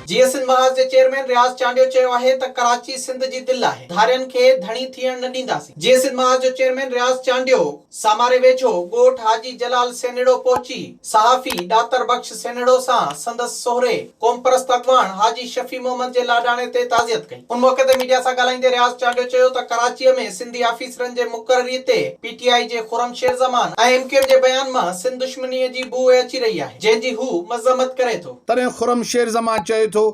جيئي سنڌ محاذ جي چيئرمين رياض چانڊيو چيو آهي ته ڪراچي سنڌ جي دل آهي، ڌارين کي ڌڻي ٿيڻ نه ڏينداسين. جيئي سنڌ محاذ جو چيئرمين رياض چانڊيو ساماري ويجهو ڳوٺ حاجي جلال سينهڙو پهچي صحافي ڏاتر بخش سينهڙو سان سندس سهري قومپرست اڳواڻ حاجي شفيع محمد جي لاڏاڻي تي تعزيت ڪئي. ان موقعي تي ميڊيا سان ڳالهائيندي رياض چانڊيو چيو ته ڪراچيء ۾ سنڌي آفيسرن جي مقرري تي پي ٽي آء جي خرم شير زمان ۽ ايم ڪيو ايم جي بيان مان سنڌ دشمنيء جي بوء اچي رهي آهي، جنهن جي هو مذمت ڪري ٿو. تڏهن خرم شير زمان چئي ٿو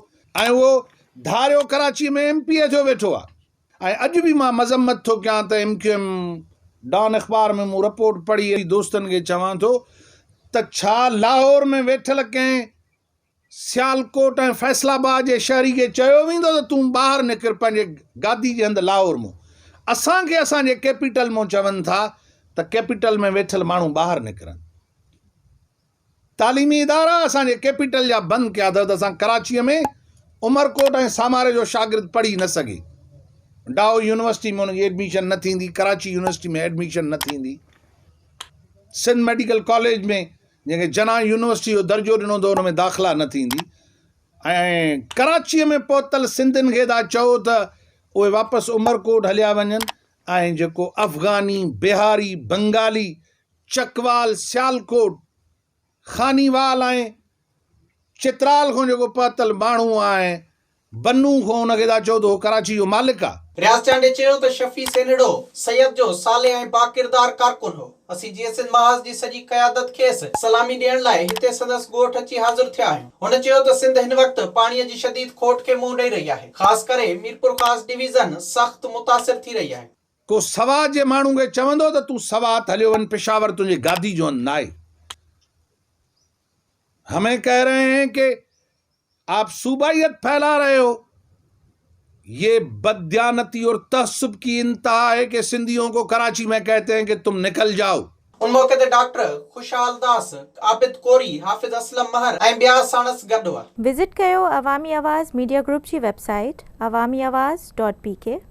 ۽ اهو ڌاريو ڪراچيء ۾ ايم پي اي ٿيو ويٺو آهي ۽ اڄ به مان مذمت ٿو ڪيان ته ايم ڪيو ايم ڊان اخبار ۾ مون رپورٽ پڙهي دوستن کي چوان ٿو ته ڇا لاهور ۾ ويٺل ڪنهن سيالڪوٽ ۽ فيصل آباد جي شهري کي چيو ويندو ته تون ٻاهر نڪر پنهنجي گادي جي هنڌ لاهور مون. اسان کي اسان جي ڪيپيٽل مون چون ٿا ته ڪيپيٽل ۾ ويٺل ماڻهو ٻاهر نڪرن. تعليمي ادارا اسان جي ڪيپيٽل جا بند ڪيا اٿو ته اسان ڪراچيء ۾ عمرڪوٽ ۽ ساماري جو شاگرد پڙهي نه سگهي. ڊائو يونيورسٽي ۾ ان جي ايڊميشن نه ٿيندي، ڪراچي يونيورسٽي ۾ ايڊميشن نه ٿيندي. سنڌ ميڊيڪل ڪاليج ۾ جنهن کي جناح يونيورسٽي جو درجو ڏنو ته ان ۾ داخلا نه ٿيندي ۽ ڪراچيء ۾ پهتل سنڌين کي ٿا چئو ته اهي واپس عمرڪوٽ هليا وڃن ۽ جيڪو افغاني، بهاري، بنگالي، چڪوال، سيالڪوٽ، خانيوال ۽ چترال کان جيڪو پهتل ماڻهو آهي بنو کان ان کي ٿا چئو ته هو ڪراچي جو مالڪ آ. رياض چانڊيي چيو ته شفيع سينهڙو سيد جو صالح ۽ باڪردار ڪارڪن هو. اسين جيئي سنڌ محاذ جي سڄي قيادت کيس سلامي ڏيڻ لاء هتي سندس ڳوٺ اچي حاضر ٿيا آهيون. هن چيو ته سنڌ هن وقت پاڻي جي شديد کوٽ کي منهن ڏئي رهي آهي، خاص ڪري ميرپورخاص ڊويزن سخت متاثر ٿي رهي آهي. ڪو سوات جي ماڻهو کي چوندو ته تون سوات هليو وڃ پشاور تنهنجي گادي جو هنڌ ناهي. همين ڪهه رهي هين ڪي آپ صوبائيت ڦهلا رهي هو يه بدديانتي اور تعصب ڪي انتها هي ڪي سنڌيون ڪو ڪراچي مين ڪهتي هين ڪي تم نڪل جائو. ان موقعي تي ڊاڪٽر خوشحال داس، عابد ڪوري، حافظ اسلم مهر ۽ ٻيا ساڻس گڏ هئا. وزٽ ڪيو عوامي آواز ميڊيا گروپ جي web site Awami Awaz dot P K.